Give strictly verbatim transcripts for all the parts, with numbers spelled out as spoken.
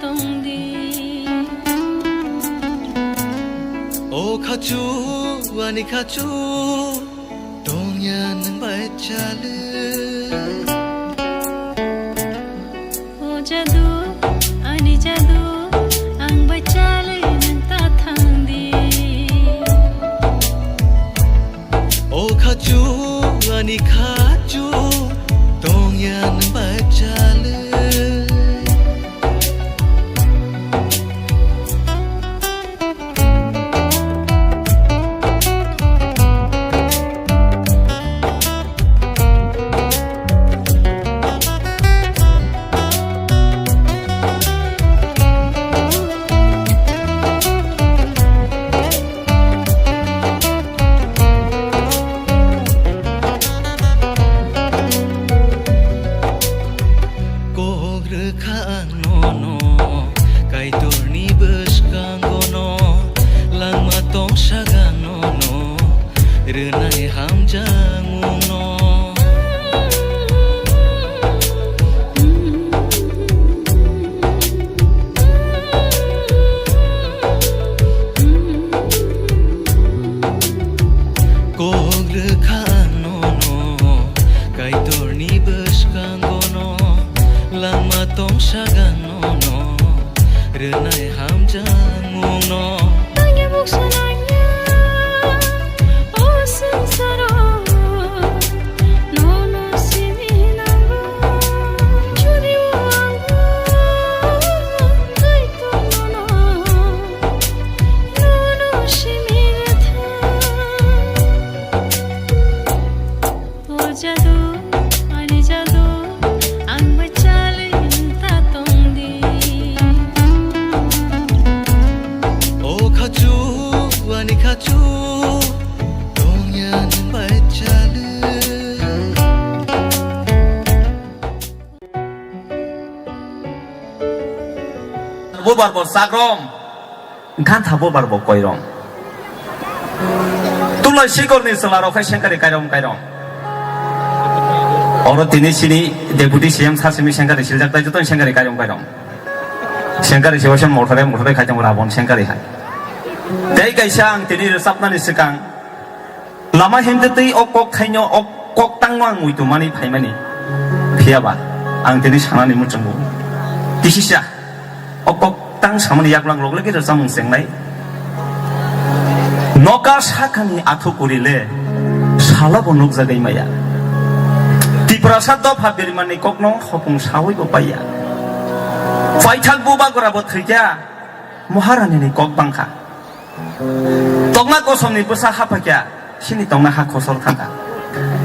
tongdi. O khachu, ani khachu, tongya nwng bai chalwi. O jadu, ani jadu, ang bai chalwi nwng ta thangdi. O khachu, ani khachu, tongya nwng bai chalwi. Kok rwkha ang nono, Kaitorni bwskangono, langma tongsak ang nono, rwnai hamjakmungno. Kok rwkha ang nono, Kaitorni bwskangono, langma tongsak ang nono, rwnai hamjakmungno. Tangya buksa nangya, o swngcharo, nono simi nango. Jodi o ang twi tongmano, nono simi rwtha. O jadu, ani jadu, ang bai chalwi nwng ta tongdi. O khachu, ani khachu, tongya nwng bai chalwi. Bubar bo sagrom. Gantha bubar bo koirom. Tulai sikorni chwlarok khai sengkari kairom kairom. Oro tini sini Deputy C M sasimi sengkari siljak tai joto sengkari kairom kairom. Sengkari siwasa mothore mothore khai tongo Rabon sengkari hai. Tei kaisa ang tini rwchapnani swkang. Lama himtwi twi o kok thaino, o kok tangno ang muitumani phaimani. Phiyaba ang tini sanani muchungo. Kisisa o kok tang samani yaklang rok lagi rwchapmung chengnai. Noka sakani athu kuri le sala bo nukjagwi maya. Tiprasa dopha birmani kokno hopung sawi bo paiya. Paithak bubagra bo thwikya, Maharani ni kok bangkha. Tokna kosomni bwsa haphaikya, sini tongna ha khosor thangkha.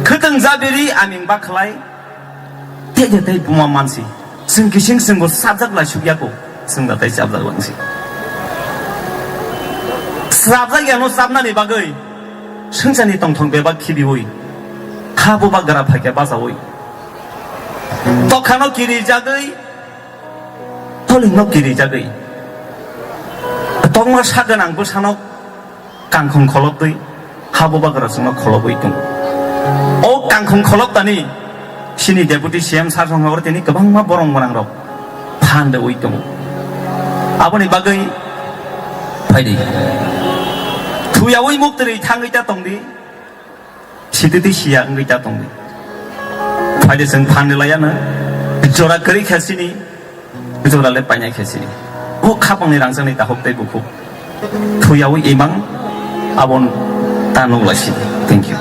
Khwtwng jabiri aming bakhlai, tei de tei buma mansi. Chwng kising chwngbo chapjak lai sukya ko, chwng da tei chapjak wangsi. Chapjak yano chapnani bagwi, swngcharni tongthong bebak khibiwi, ha bubagra phaikya bachawi. Tokhano kirijagwi, tolingno kirijagwi. Tongma sa gwnang bwsano kangkhong kholoptwi ha bubagra chwngno kholobwi tongo. O kangkhong kholoptani sini Deputy C M sir songha oro tini kwbangma borong gwnangrok phan rwui tongo. Aboni bagwi phaidi. Thuyaui muktwrwi thangwi ta tongdi. Sititi siya wngwi ta tongdi. Phaidi chwng phan rwlaiya no. Jora kwrwi khe sini. Jora le painai khe sini. O khapangni rangchakni tahuk tei bukhuk. Thuyaui imang abon ta nukla sini. Thank you.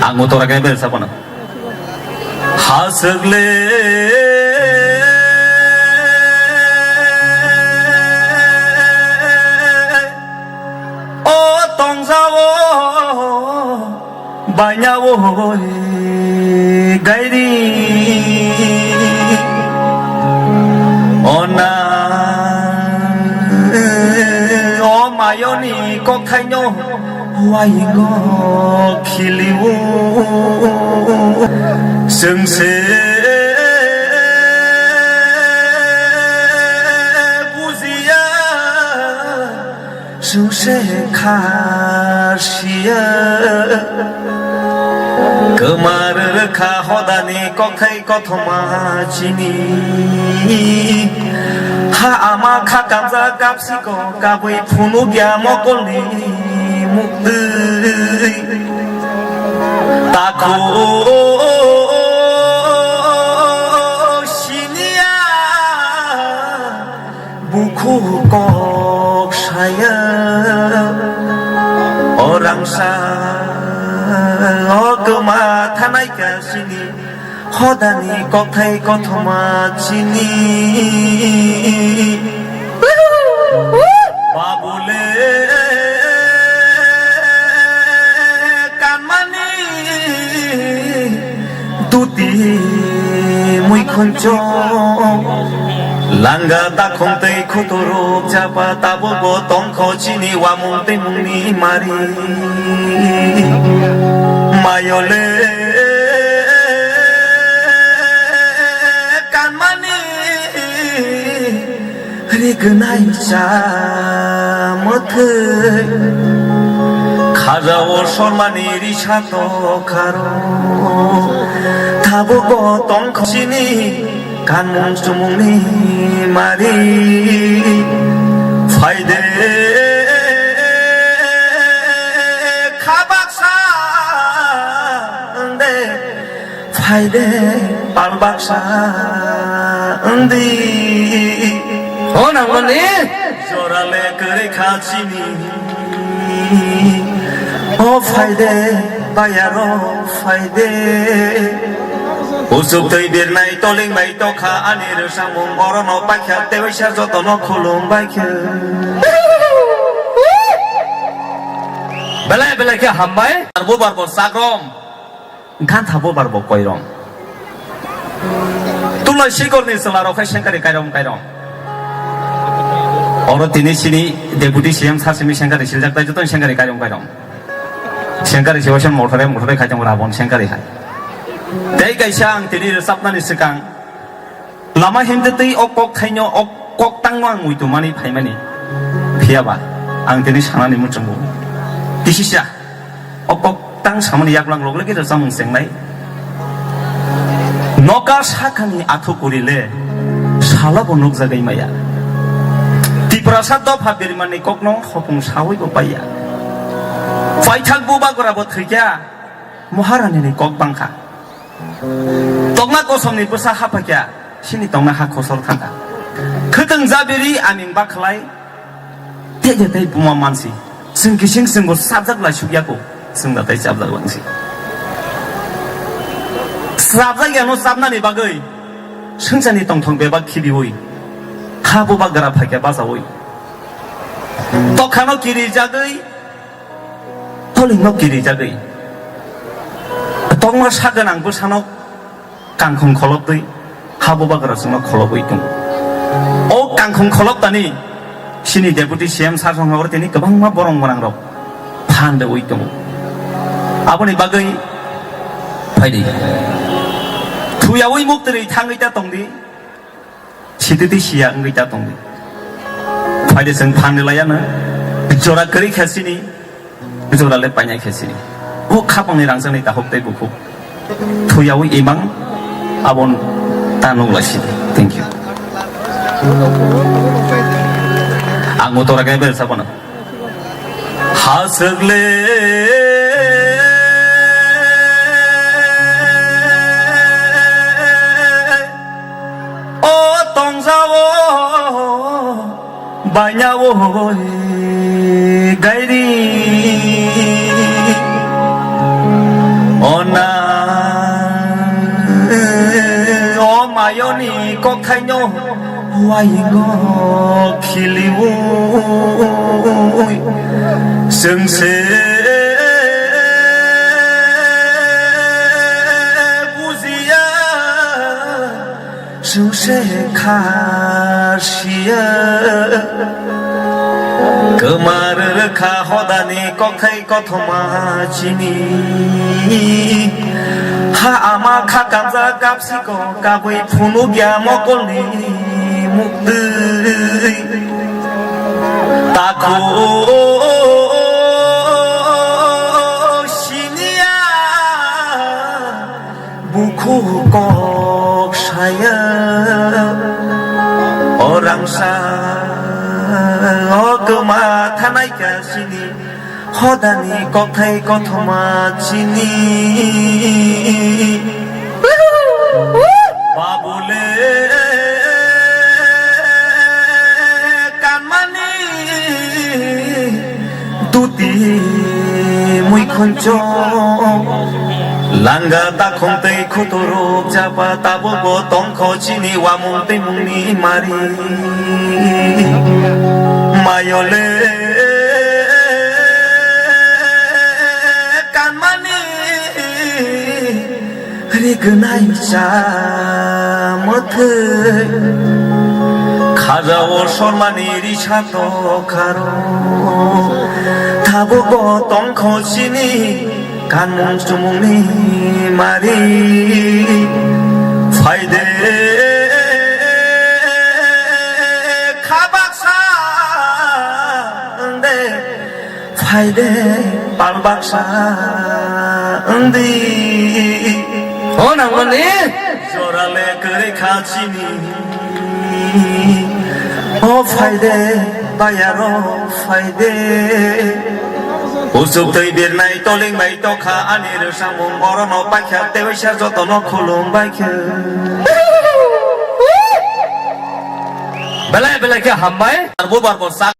Ang utora khe bel sabono. Haswk le o tongjao bainao gairi ona o mayoni kokthaino waingo khiliu. Chwng se bujiya, chwng se kha siya. Kwmar rwkha hodani kokthai kothoma chini. Ha ama kha kamjak kapsiko kabwi phunukya mokolni muktwi. Takhu siniya. Bukhuk kok saya, o rangsa, o kwma thanai ka sini, hodani kokthai kothoma chini. Babule kanmani. Duti mui khuncho langa dakhong tei khuturu chapa tabuk bo tongkho chini wamung tei mungni mari. Mayole kanmani. Rignai cha mwthwi. Khajao sormani risa to kharo. Tabuk bo tongkho chini kanmung chumungni mari. Phaide khabaksa wngde. Phaide pal baksa wngdi. O nangmani. Jorale kwrwi kha chini. O phaide bayaro phaide. Usuk twi birnai toling bai tokha ani rwchapmung orono paikha tebaisa jotono khulum baikha. Belai belai khe hambai. Arbo barbo sagrom. Gantha bubar bo koirom. Tulai sikorni chwlarok khai sengkari kairom kairom. Oro tini sini Deputy C M sar simi sengkari siljak tai joto sengkari kairom kairom. Sengkari siwasan mothore mothore khai tong Rabon sengkari hai. Tei kaisa ang tini rwchapnani swkang lama himtwi twi o kok thaino o kok tangno ang muitu mani phaimani. Phiyaba ang tini sanani muchungo. Kisisa. O kok tang samani yaklang rok lagi rwchapmung chengnai. Noka sakani athu kuri le sala bo nukjagwi maya. Tiprasa dopha birimanni kokno hopung sawi bo paiya. Paithak bubagra bo thwikya Maharani ni kok bangkha. Tokma kosomni bwsa haphaikya, sini tongna ha khosor thangkha. Khwtwng jabiri aming bakhlai, tei de tei buma mansi. Chwng kising chwngbo chapjak lai sukya ko, chwng da tei chapjak langsi. Chapjak yano chapnani bagwi, swngcharni tongthong bebak khibiwi, ha bubagra phaikya bachawi. Tokhano kirijagwi, Tolingno kirijagwi tongma sak gwnang bwsano kangkhong kholoptwi ha bubagra chwngno kholobwi tongo. O kangkhong kholoptani sini Deputy C M sar songha oro tini kwbangma borong gwnangrok phan rwui tongo. Aboni bagwi phaidi. Thuyaui muktwrwi thangwi ta tongdi. Sititi siya wngwi ta tongdi. Phaidi chwng phan rwlaiya no. Jora kwrwi kha sini, jora le painai kha sini. O khapangni rangchakni takhuk tei bukhuk. Thuyaui imang abon ta nuklai sini. Thank you. Ang utora khe bel sabono. Haswk le o tongjao bainao gairi ona o mayoni kokthaino. Waingo khiliui chwng se bujiya, chwng se kha siya. Kwmar rwkha hodani kokthai kothoma chini. Ha ama kha kamjak kapsiko kabwi phunukya mokolni muktwi. Takhu siniya Khukok saya, o rangsa, o kwma thanai kha chini, hodani kokthai kothoma chini. Babule kanmani duti mui khuncho, langa dakhong tei khuturu chapa, tabukbo tongkho chini wamung tei mungni mari. Mayole kanmani rignai cha mwthwi, khajao sormani risa tokharo, tabukbo tongkho chini kanmung chumungni mari. Phaide khabaksa wngde, phaide pal baksa wngdi. O nangmani jorale kwrwi kha chini. O phaide, bayaro phaide. Usuk twi birnai toling bai tokha ani rwsamung, orono paikha tewaisa jotono khulum baikha. Belai belai khe hambai. Arbo barbo sak.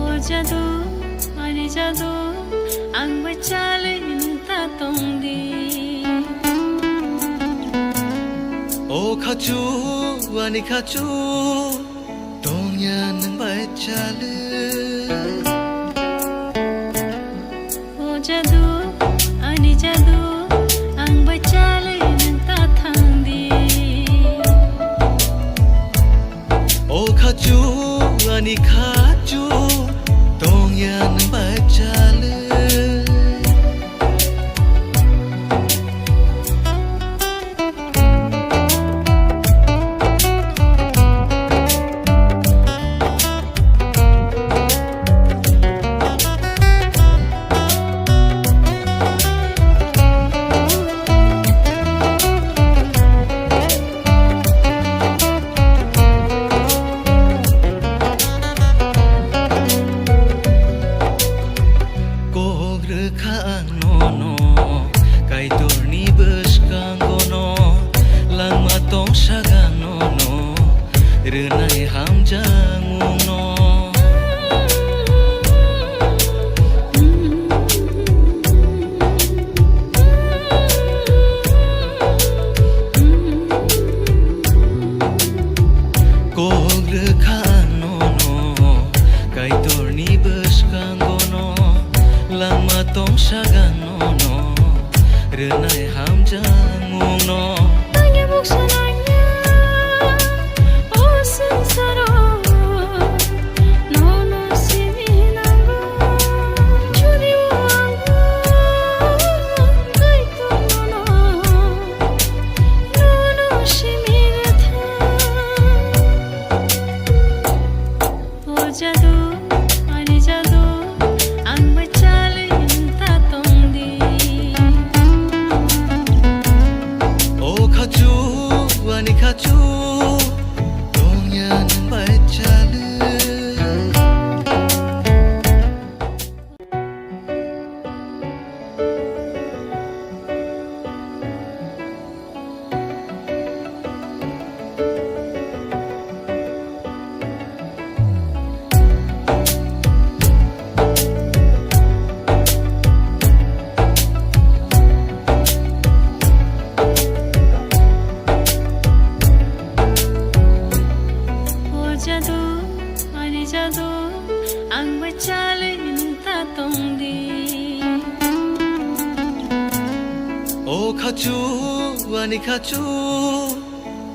O jadu, ani jadu, ang bai chali nung ta tong di. O khachu, ani khachu, tongya nung bai chali. O jadu, ani jadu, ang bai chali nung ta thang di. O khachu, ani khachu, tongya nung bai chali. Kok rwkha ang nono, Kaitorni bwskangono, langma tongsak ang nono, rwnai hamjakmungno. Kok rwkha ang nono, Kaitorni bwskangono, langma tongsak ang nono, rwnai hamjakmungno. Tangya buksa nangya, o swngcharo, nono simi nango, jodi o ang Kaitor nono, nono simi rwthang. O jadu, ani jadu, ang bai chali nung ta tong di. O khachu, ani khachu, tongya nung bai chali. O jadu, ani jadu, ang bai chali nung ta tong di. O khachu, ani khachu,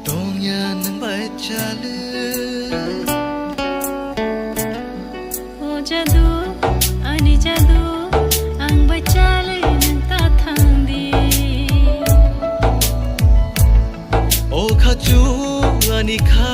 tong Nang bai chale. O jadu, ani jadu, ang bai chale nang ta thang di. O khachu, ani kha